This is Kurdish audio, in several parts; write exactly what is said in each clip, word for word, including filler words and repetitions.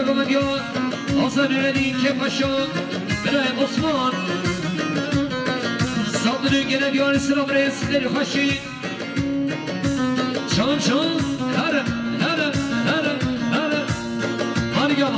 Gomediya, Hasan Üredi, Kepaşa, Birayê Osman. Saldırı gene diyarı sıra buraya sizleri haşi. Çam çam, here, here, here, here. Hadi gel.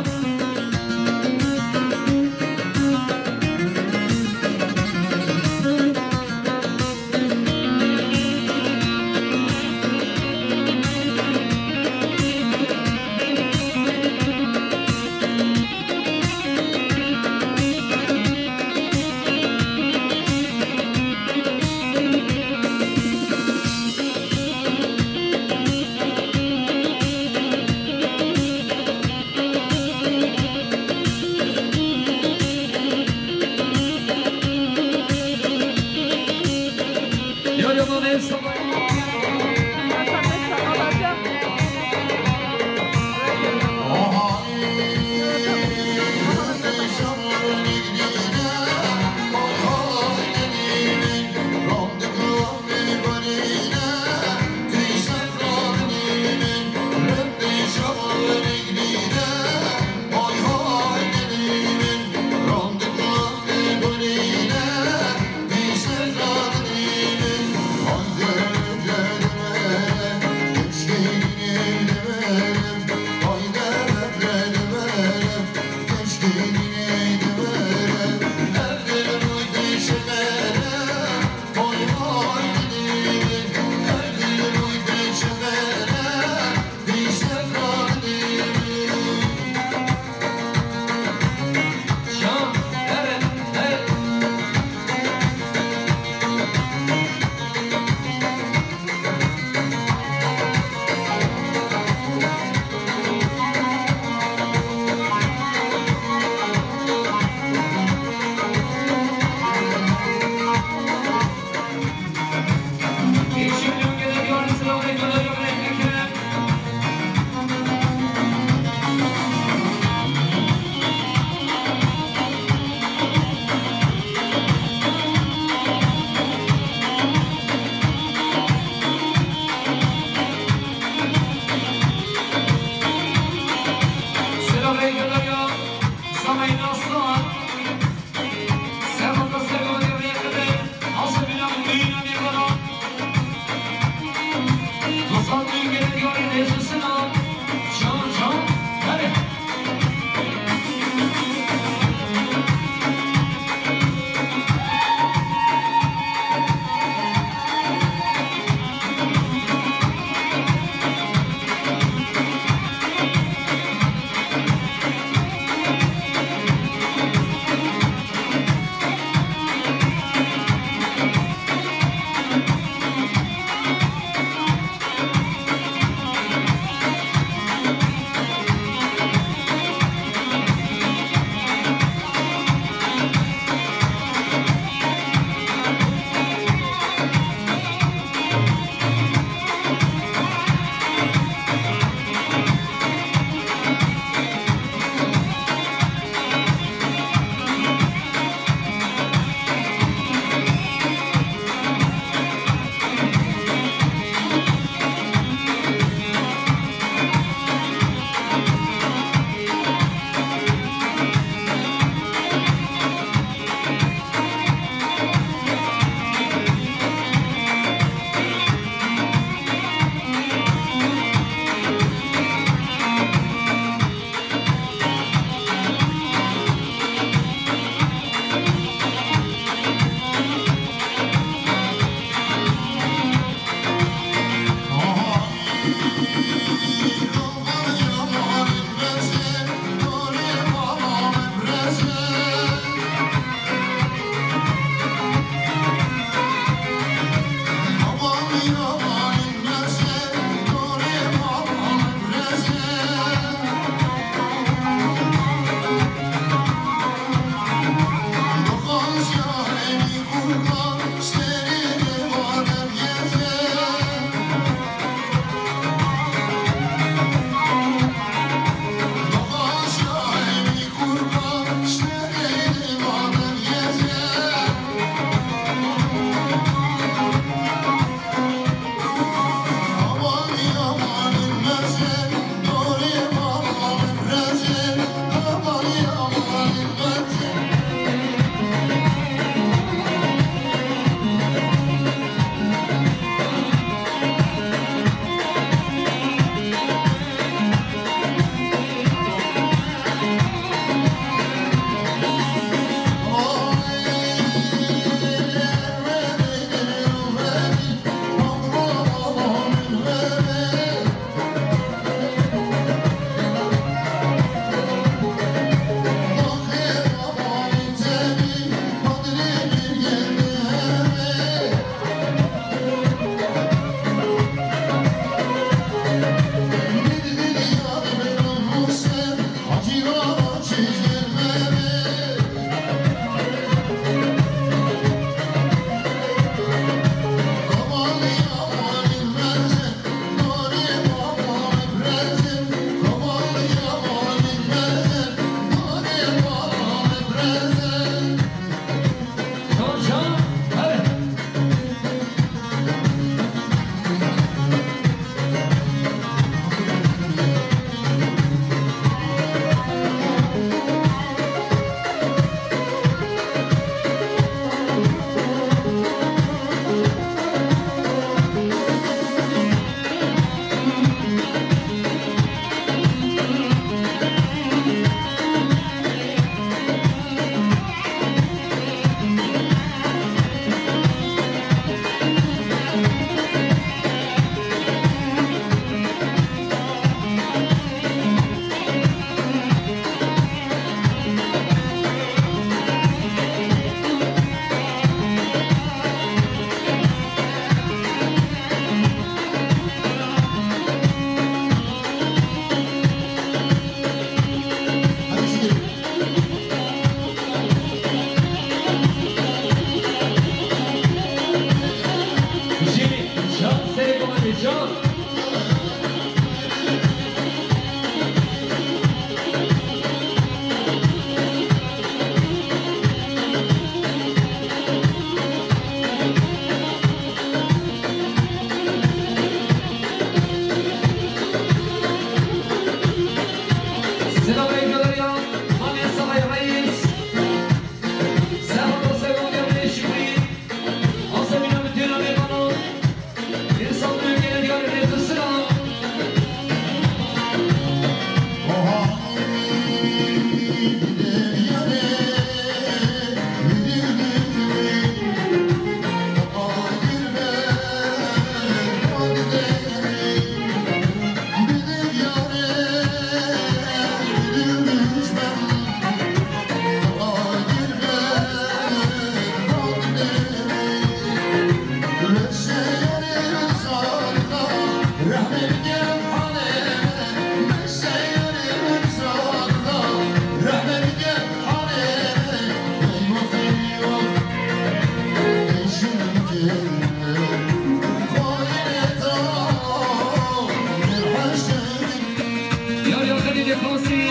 Yar ya Xelîlê Xasî,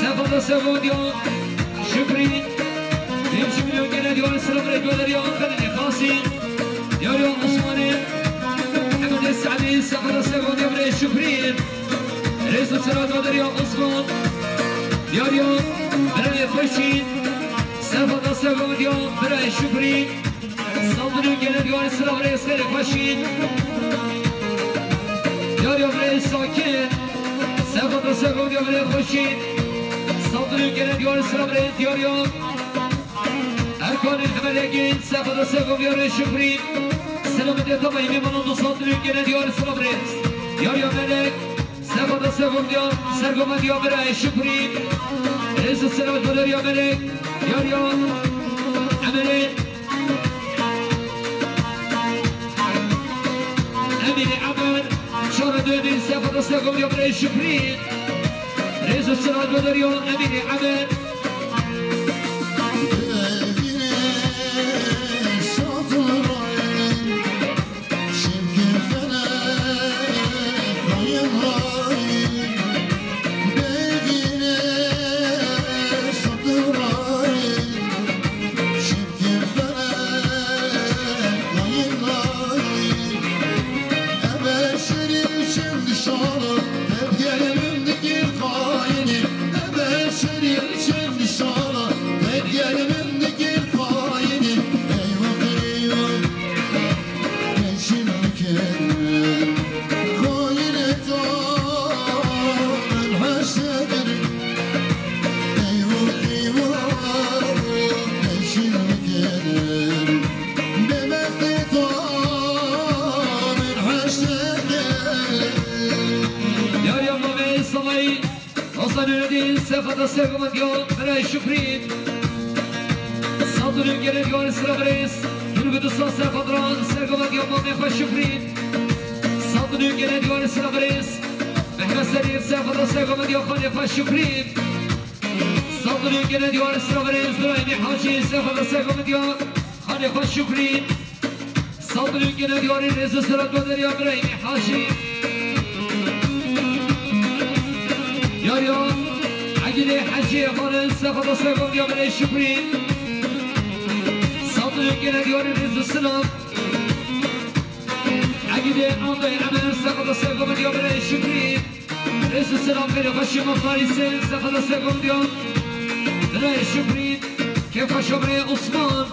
Sefa da Sefa diya Şukrî, Hemşi milyon gene diyor sıra bre göder ya Xelîlê Xasî. Yar ya Osmanî, Hemedê Se'dî, Sefa da Sefa diya bre Şukrî. Rêz û sira göder ya Osman. Yar ya Birayê Xweşî, Sefa da Sefa diya bre Şukrî. Saldırı gene diyor sıra bre Eskerê Xweşî. Yar ya bre Sakin. Sefa da Sefa diya bre Xweşî. Saldırı gene diyor sıra bre diyor ya. Erkanê Hemelekî, Sefa da Sefa diya bre Şukrî. Selametê tamamî mêvanan, dostan, dilê gene diya sıra bre. Yar ya Melek, Sefa da Sefa diya, sergoma diya bre Şukrî. Rêz û selamet göder ya Melek. Yar ya Emelê. Emînê Emer, çara dödî Sefa da Sefa diya bre Şukrî. Rêz û selamet göder ya Emînê Emer. Yar ya mavê Salayî, Hasan Nureddin, Sefa da Sefa diya bre Şukrî. Saldırı gene diyor sıra bre. Turgut Usta, Sefa da Sefa diya mavê Xweş Şukrî. Saldırı gene diyor sıra bre. Mehmet Selim, Sefa da Sefa diya Xalê Xweş Şukrî. Saldırı gene diyor sıra bre. Zuraymi Hacı, Sefa da Sefa diya Xalê Xweş Şukrî. Saldırı gene diyor, rêz û selamet göder ya Birayî Hacî. Yar ya Egîlê Hecî, Xalê Sefa da Sefa diya Birayî Şukrî. Saldırı gene diyor, rêz û selamet. Egîlê Andey Emer, Sefa da Sefa diya Birayî Şukrî. Rêz û selam xêrê xweşî Muxtar Hîsên, Sefa da Sefa diya Birayê Şukrî. Kêfxweşa birayê Osman.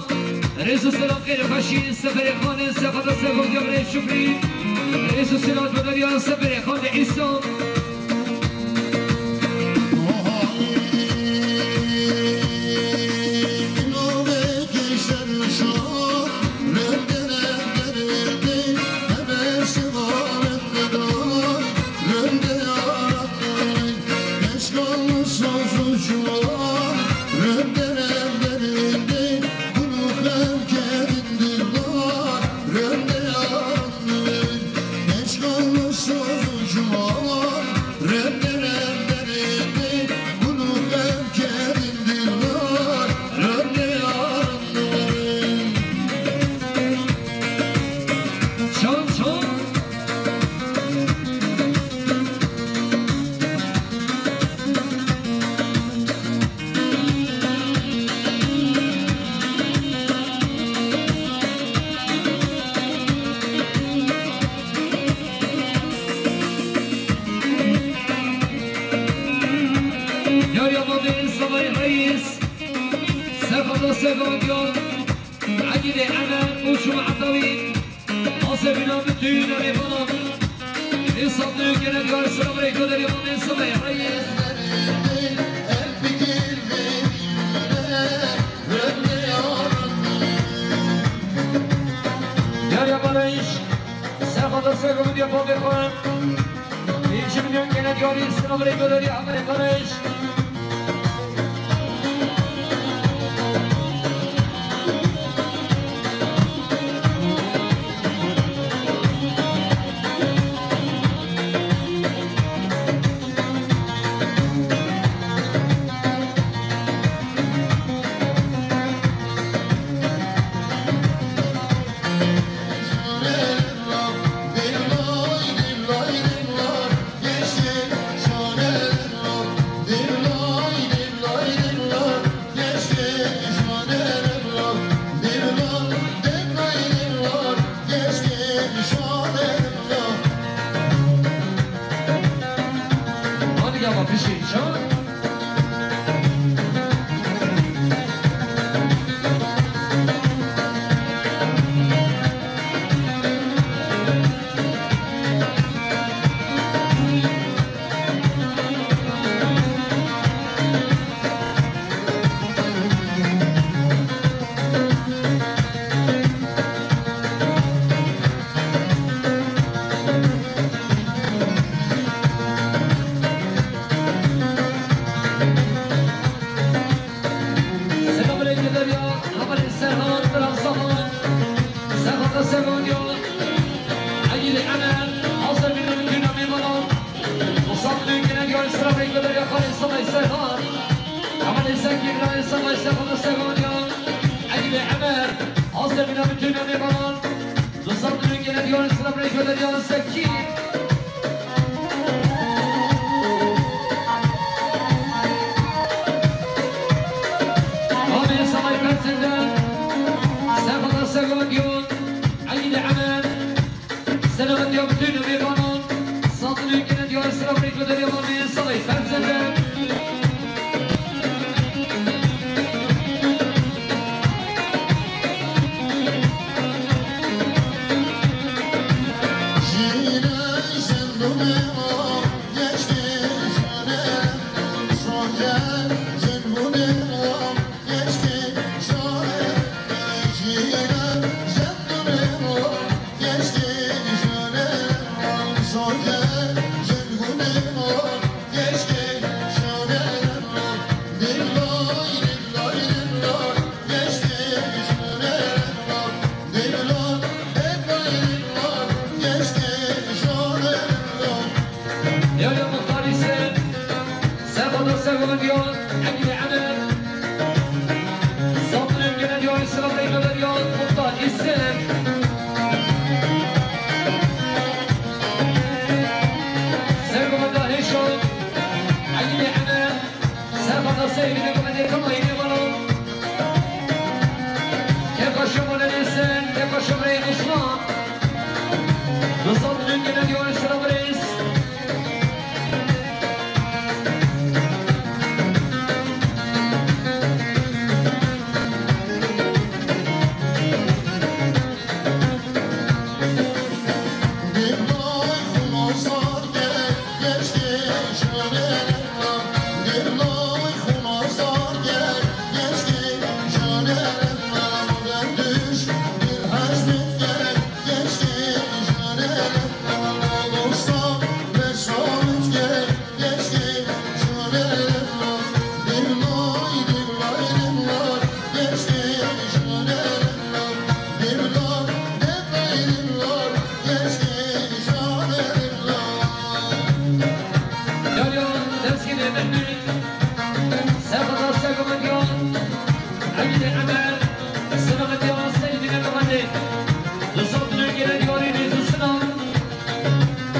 Rêz û selam xêrê xweşî Seferê Xanê, Sefa da Sefa diya Birayê Şukrî. Rêz û selam doderiya Seferê Xanê Îsa. Yar ya mavê Salayî Reîs, Sefa da Sefa diya Egîlê Emer û şuma Etawî. Asebîna min tu navê bana min. Ê saldırı gene diyor sıra bre göder ya mavê Salayî Reîs. Göleriya Amerê Barış. Hadi gel bak, bir şey çal. Selamünaleyküm ya, haber Serhan, Serhan, Serhan, Serhan ya. Hayırlı Emer, hazır bir gün, bir gün, bir gün. Musab Lünkene diyor, sıra bekliyor, yakar, Serhan. Hemen Esenki, İbrahim, Serhan, Serhan, Serhan ya. Hayırlı Emer, hazır bir gün, bir gün, bir gün. Musab Lünkene diyor, sıra bekliyor, Esenki. Abi, Serhan, Serhan, Serhan, Serhan ya. Hayırlı Emer. Selamet ya bütün Amerikanan. Satın ülkene diyor, sıra bekle, ya mami, salay, sen sende. Yaya Muxtar Îsem, Sergoda Sergoda diyor, Egli Emir. Satın ülkene diyor, Sergoda diyor, Muxtar Îsem. Sergoda Heşo, Egli Emir. Sergoda Sergoda diyor, Muxtar Îsem. Kefa şomone nesen, kefa şomre Osman. Satın ülkene diyor, Sergoda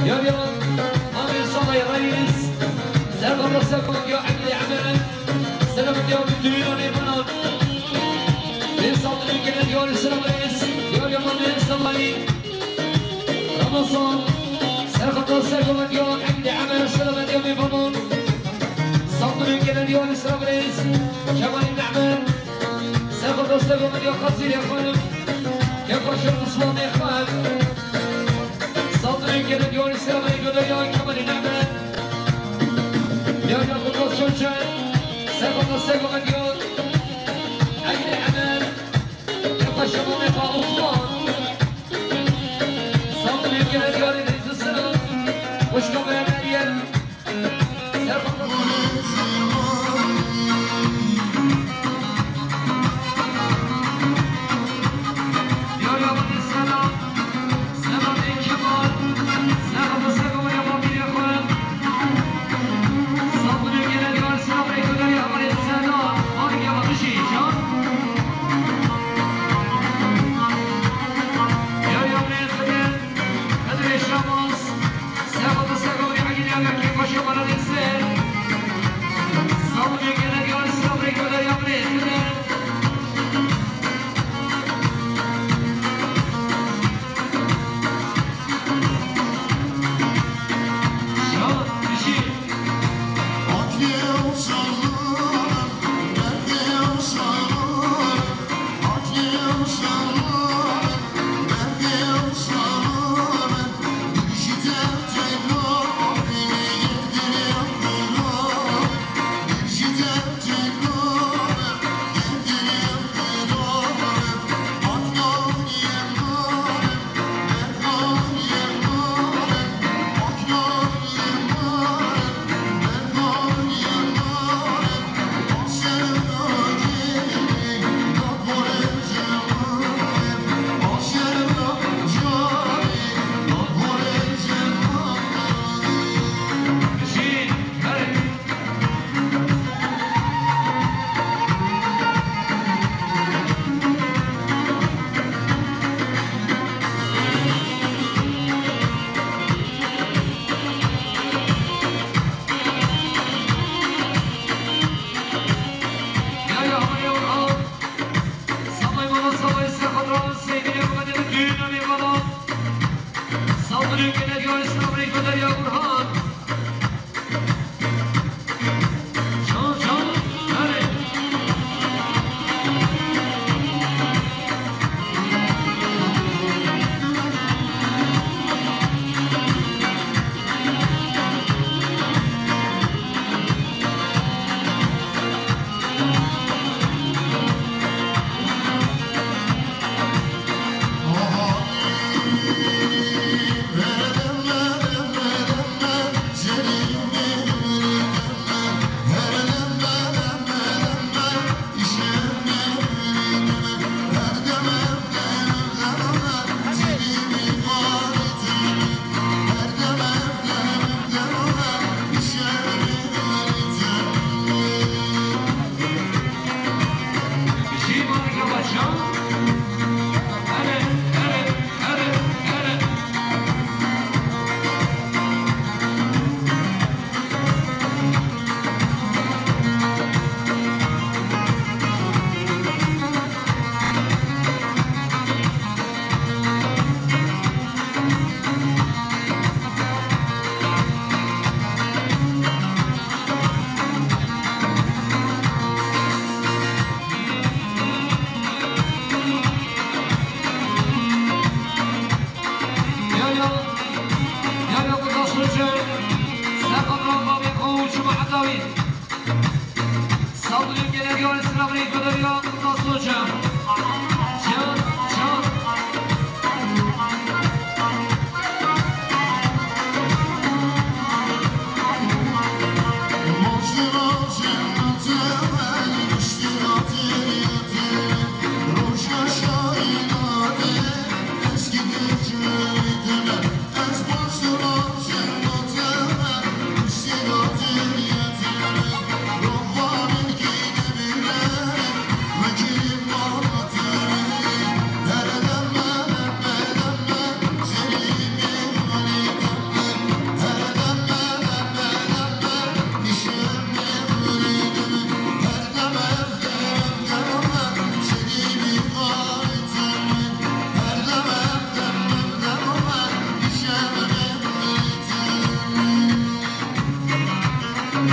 Yar ya, Amir Salay Reis, Serdar Seko ya Egli Emel, selamet ya bütün Nêvanan. Bin Salih gelen yar Selam Reis, yar ya Amir Salay. Ramazan, Serhat Seko ya Egli Emel, selamet ya Nêvanan. Salih gelen yar Selam Reis, Kemal Emel, Serhat Seko ya Kazir ya Hanım, Kemal Şah Osman Mehmet. Satın ülkene diyor, İslam'a göre ya Kemal'in hemen. Ya Yakup'la Çöçe, Serhat'la Serhat'a diyor. Haydi hemen. Yaklaşımı ve Osman. Satın ülkene diyor, İdris'in. Hoş kapıya Meryem. Selamun aleyküm, Derya Tasoca. Çal, çal.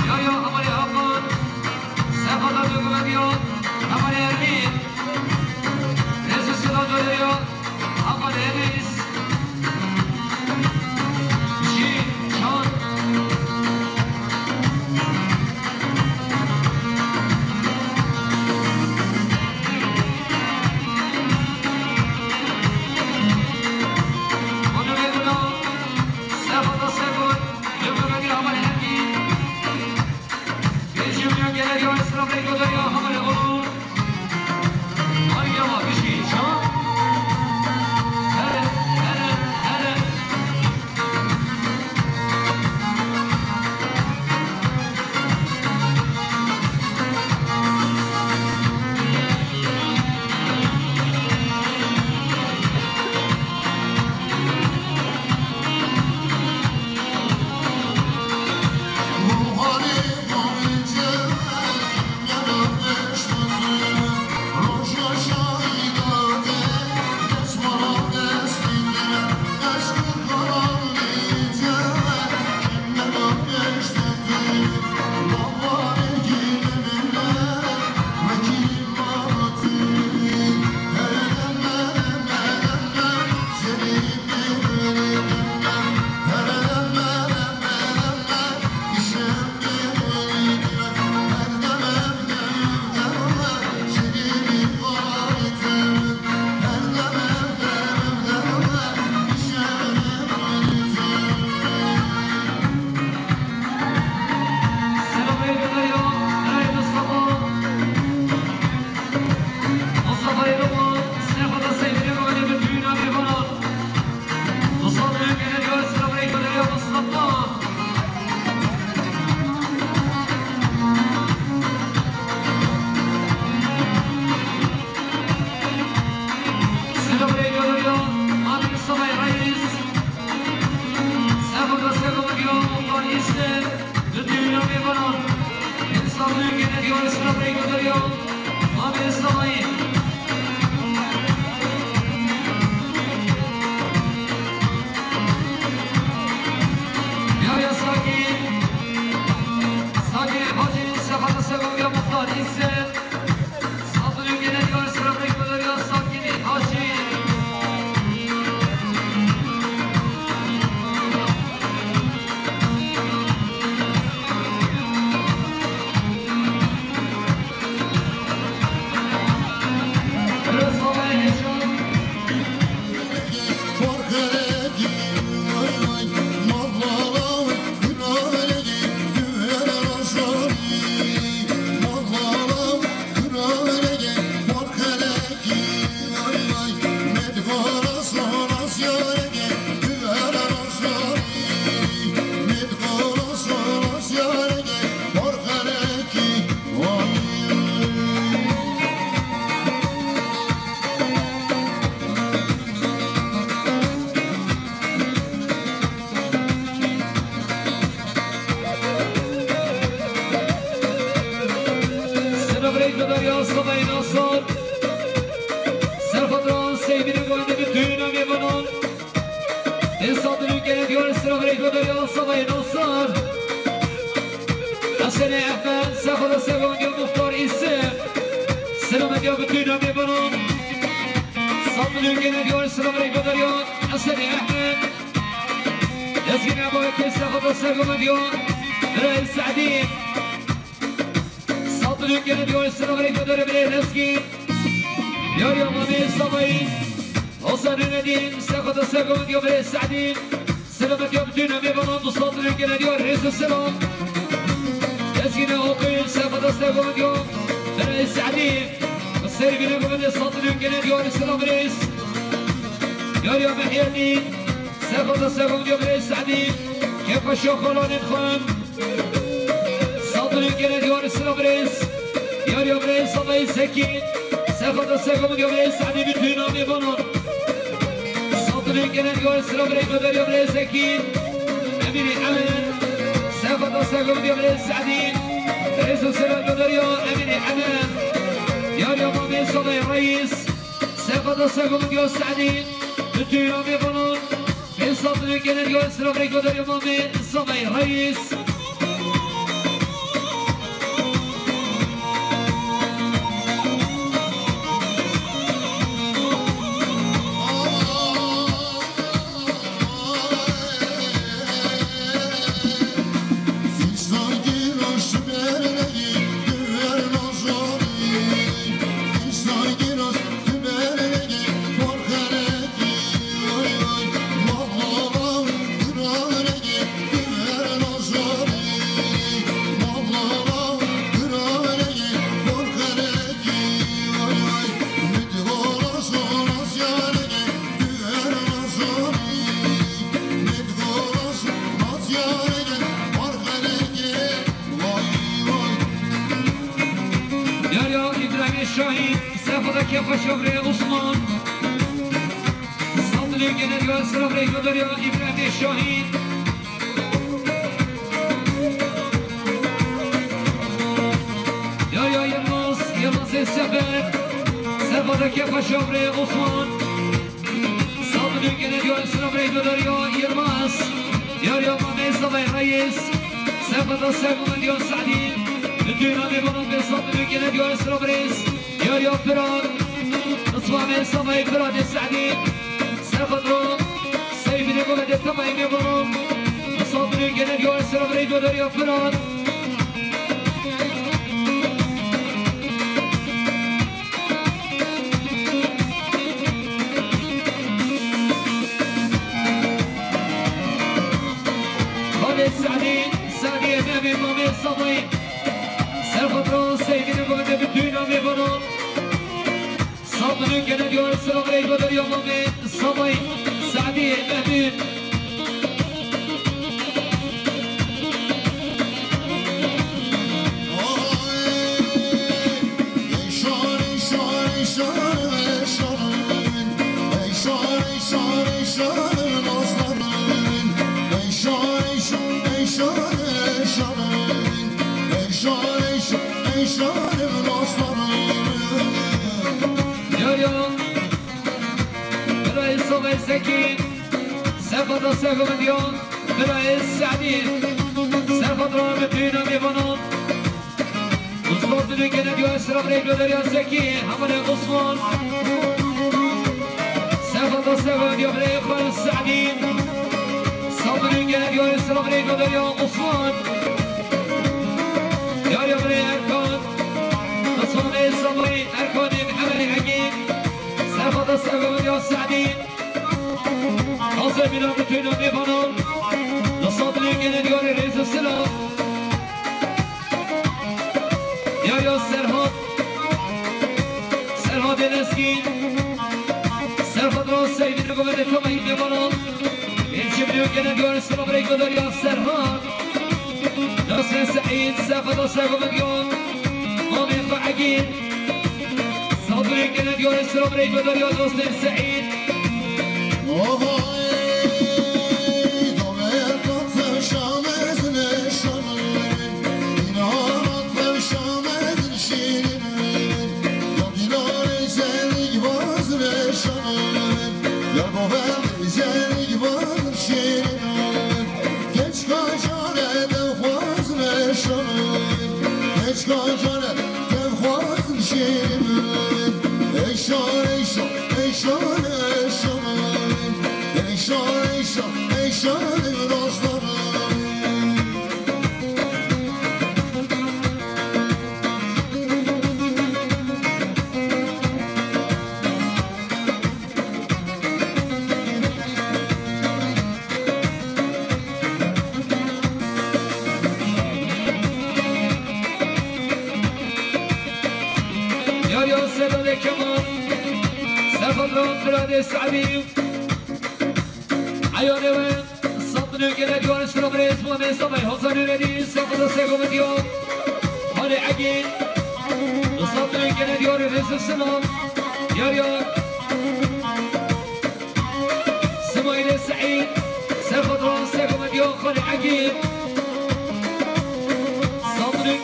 Ya, ya, hevalê Hakan, Sefada Dögüme diyor, hevalê Ermîn, Rêzî Sila Dögüme diyor, Hakan Enis, Jî, Çan. Selamun aleyküm, Derya Sıla'yı nasıl? Serfatran sevgili gönlü bütün amigonon. Esatlı ülkene diyor, selamun aleyküm, Derya Sıla'yı nasıl? Hasan Ahmet, Sefada Sevan, Muhtar İsim. Selam ediyor bütün amigonon. Esatlı ülkene diyor, selamun aleyküm, Derya Hasan Ahmet. Ezgin Abu Bekir, Sefada Sevan diyor. Reis Sadi. Sağ Gene diyor selamünaleyküm, dönüp bile eski. Diyor ya Mami Sabayı. Olsa dönedin, sefada selam diyor bile Sadi. Selamet yok, bütün ömür bana bu saldırı gene diyor, Resul selam. Eskine okuyun, sefada selam diyor. Bile Sadi. Sevgili bu bile saldırı gene diyor, selam reis. Diyor ya Mehyedin. Sefada selam diyor bile Sadi. Kefa şokola ne khan. Saldırı gene diyor, selam reis. Diyor ya reis, Sabayı Zeki. Sefada selam diyor reis, Sadi bütün abi bunu. Saldırı gene diyor, selam reis, diyor reis Zeki. Emiri Emin. Sefada selam diyor reis, Sadi. Reis selam diyor ya Emiri Emin. Diyor ya Mami Sabayı reis. Sefada selam diyor Sadi. Bütün abi bunu. Bin saldırı gene diyor, selam reis, diyor ya Mami Sabayı reis. Yar ya İbrahim Şahin, sefada kefa şevre Osman. Saldırı gene diyor, selam reis, diyor ya İbrahim Şahin. Yar ya Yılmaz, Yılmaz Sefer. Sefada kefa şevre Osman. Saldırı gene diyor, selam reis, diyor ya Yılmaz. Yar ya Mami Sabayı reis. Sefada selam diyor Sadi. Bütün abi bana bir saldırı gene diyor, selam reis. Yar ya Fırat. Ismail Sabayı Fırat Sadi. Sefadro. Sevgili Mehmet Sabayı memnunum. Saldırı gene diyor, selam reis, diyor ya Fırat. Hadi Sadi, Sadi Emre ve Mehmet Sabayı. Serhat'ın sevgili Mehmet bütün abi bunu. Saldırı gene diyor, selam reis, diyor ya Mehmet Sabayı. Sadi Mehmet. Yo, yo. Birayê Sabay Zekî, sefada sego min diyo, birayê Se'dî, sefada min tîna mêvanan. Usman dilê gene diyo, selam rê göneriyor Zekî, hemen Usman. Sefada sego min diyo, birayê xwe Se'dî. Sabirî gene diyo, selam rê göneriyor Usman. Yar ya birayê Erkan. Usman ê Sabirî, Erkanê Mihemed Egîn. Sefada sego min diyo, Se'dî. Hazır bir an bütün ömrü bana. Nasıl bir gene diyor reis selam. Ya ya Serhat. Serhat Eleskin. Serhat Rast sevgili kuvveti tamayı bana. Elçi bir gene diyor selam reis ya Serhat. Nasıl Sa'id, Serhat Rast sevgili diyor. Mami Fagin. Sabri gene diyor selam reis ya Nasıl Sa'id. Ya Sedadê Kemal, Sefadra Firadê Se'dî, Eyalê we, Sabri Gele Diyar Sira Brêz, Mamê Sabay Hasan Üredi, Sefada Sego Medya, Hale Egin, Sabri Gele Diyar Rêz Sinan, Yar Yar. Simayîlê Seîd, Serxatran Sego Medya Xalê Egîd. Sandrîk,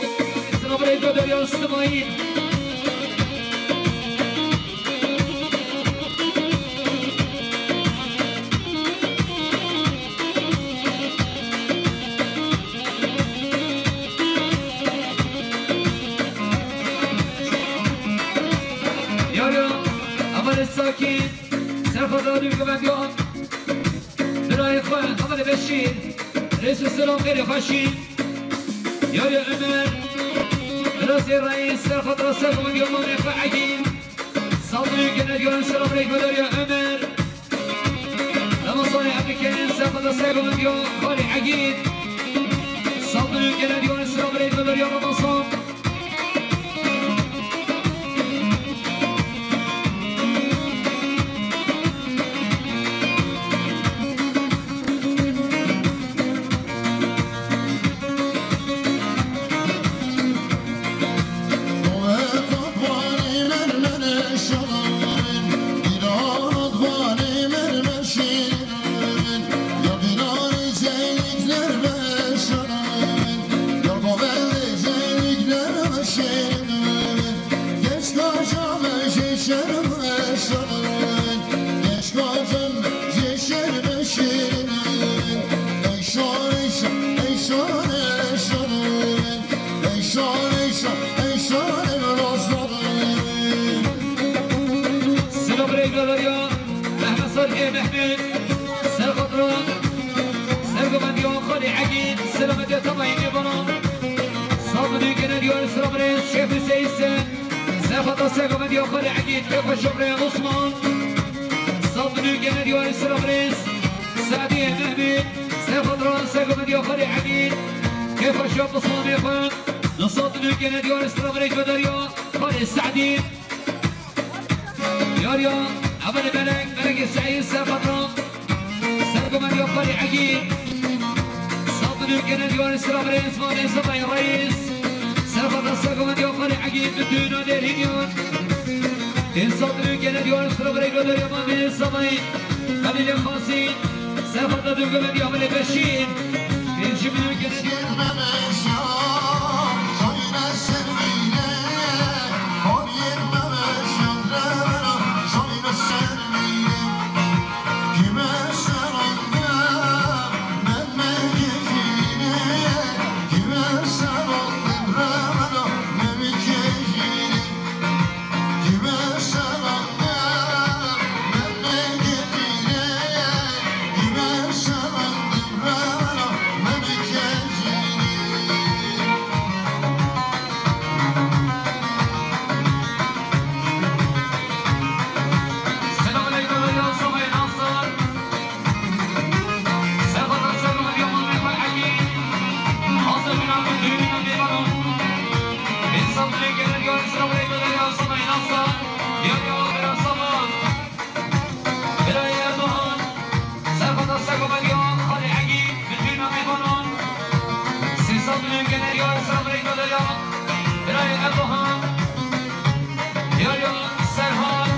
Sinabrê Goderya Simayîl. Yara, Amalê Sakî. Serxwedar û guvendiyan, birayê xwe Hevalê Beşîr, rêz û selam xêrê xweşî. Yarê Ömer, Razê Reîs, serxwedar ser guvendiyan mamê xwe Egîd. Saldırı genediyor, selam rêkvedarê Ömer. Ramazanê Ebrikên, serxwedar ser guvendiyan xalê Egîd. Saldırı genediyor, selam rêkvedarê Ramazan. Selam rêkvedarê Mehmet Salihê Mehmet, serxwedar, serguvendiyan xalê Egîd, selametiya temayî mêvanan. Saldırı genediyor, selam rêz Şêx Hüseyin Sen, serxwedar serguvendiyan xalê Egîd, Kêfa Şobrê Osman. Saldırı genediyor, selam rêz Se'dî Mehmet, serxwedar serguvendiyan xalê Egîd, Kêfa Şob Osman Mêxan. Saldırı genediyor, selam rêkvedarê xalê Se'dî. Yar ya, Hevalê Melek, Melekê Seîd, serxwedar, serguvendiyan xalê Egîd. Saldırı genediyor, selam rêz Mamê Sabay Reîs, serxwedar serguvendiyan xalê Egîd, bütün Aderîniyan. Saldırı genediyor, selam rêkvedarê Mamê Sabay, Halîlê Xasî. Serxwedar dû guvendiyan Hevalê Beşîr. Pêncî milyon genediyor. Birayê Erdoğan, serxwedar serguvendiyan xalê Egîd, bütün mêvanan. Sê sed milyon genediyor, selam rêkvedarê birayê Erdoğan. Yar ya Serhan.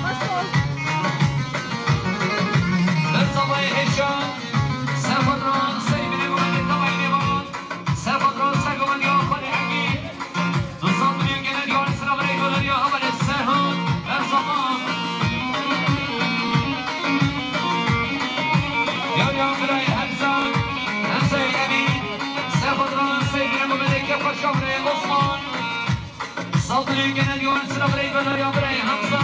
Berzabayê Hêşa, serxwedar, serî binê guvendiyan temayî mêvanan. Serxwedar serguvendiyan xalê Egîd. Nizam milyon genediyor, selam rêkvedarê Hevalê Serhan Erzaman. Yar ya birayê Hemza, Hemzayê Emîn, serxwedar, serî binê guvendiyan Kêfa Şobrê Osman. Saldırı genediyor, selam rêkvedarê birayê Hemza.